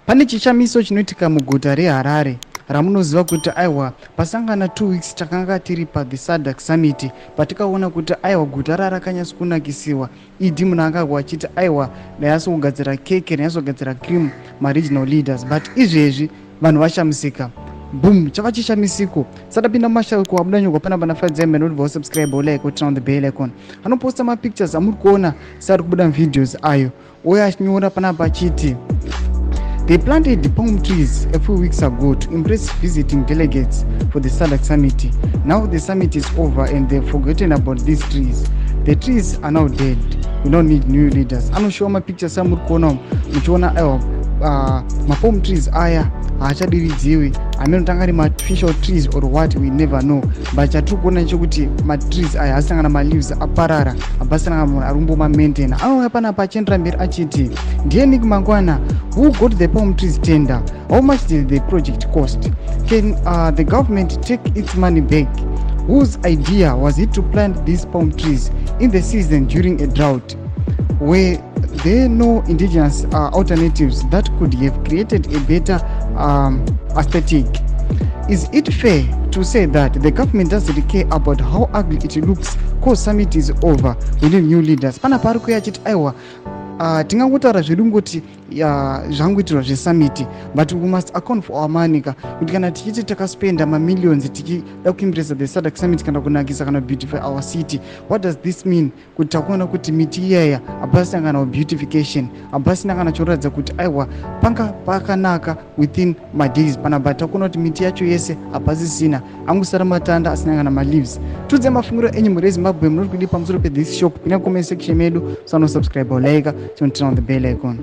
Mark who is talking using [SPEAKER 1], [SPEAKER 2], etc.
[SPEAKER 1] Pane chishamiso chinoitika muguta reHarare ramunoziva kuti aiwa pasangana 2 weeks takanga tiri pathe SADC Summit, patikaona kuti aiwa guta rarakanyatso kunakisiwa. ED Mnangagwa achiti aiwa ndanyatso keke, ndanyatso cream, maregional leaders. But izvezvi vanhu vashamisika. Boom, chava chishamisiko. Sadapinda mumashoko abuda nyogwa panapa naFadzai Menodibva. Usubscribe, ulike, uturn on the bell icon. Anoposta mapictures amuri kuona seari kubuda muvideos ayo, uye achinyora panapa achiti, "They planted palm trees a few weeks ago to impress visiting delegates for the SADC Summit. Now the summit is over and they've forgotten about these trees. The trees are now dead. We don't need new leaders." Anoshowa mapictures amuri kuona, muchiona aiwa mapalm trees aya haachadiridziwi. Hameno tanga ari maartificial trees or what, we never know, but chatiri kuona nechekuti matrees aya asina kana maleaves, aparara, hapasina kana munhu ari kumbomamaintaina. Anouya panapa achiendera mberi achiti, "Ndiye Nick Mangwana who got the palm trees tender. How much did the project cost? Can the government take its money back? Whose idea was it to plant these palm trees in the season during a drought? Were there no indigenous alternatives that could have created a better aesthetic? Is it fair to say that the government doesn't care about how ugly it looks 'cause summit is over? We need new leaders." Panapa ari kuya achiti aiwa tingangotaura zvedu ngoti zvangoitirwa zvesummit, but we must account for our money ka, kuti kana tichiti takaspenda mamillions tichida kuimpressa the SADC Summit kana kunakisa kana beautify our city, what does this mean kuti takuona kuti miti iyaya hapasina kana beautification, hapasina kana choratidza kuti aiwa panga pakanaka within madays? Panapa takuona kuti miti yacho yese hapasisina, angosara matanda asina kana maleaves. Tudze mafungiro enyu, mhuri yeZimbabwe, munoti kudii pamusoro pethis shock? Pinda comment section medu, sanosubscribe, like, turn on the bell icon.